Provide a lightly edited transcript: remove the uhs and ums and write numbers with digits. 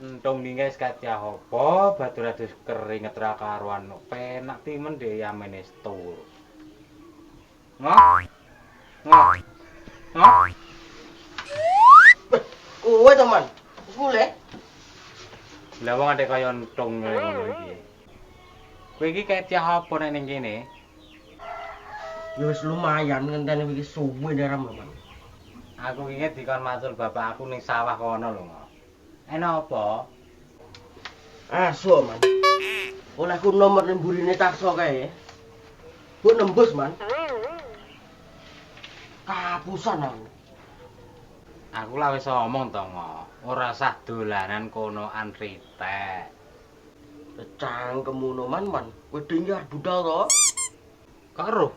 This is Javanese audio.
Entung iki guys katia apa batur adus keringet ra karuan penak timen dhewe yamene turu. Ngoh. Ngoh. Ngoh. Kowe to, Man. Wis mulih? Lah wong adek kaya entung ngono iki. Kowe iki katia apa nek ning kene? Ya wis lumayan ngenteni iki suwe daram lho, Man. Aku wingi dikon macul bapak aku ning sawah kono lho. Enak apa? Asu, Man. Olehku nomor ning burine takso kae. Bu nembus, Man. Kapusan aku. Aku lah wis omong to, Ngo. Ora sah dolanan konoan ritek. Cangkemmu no, Man, Man. Kowe dhewe arep budal to? Kok eruh?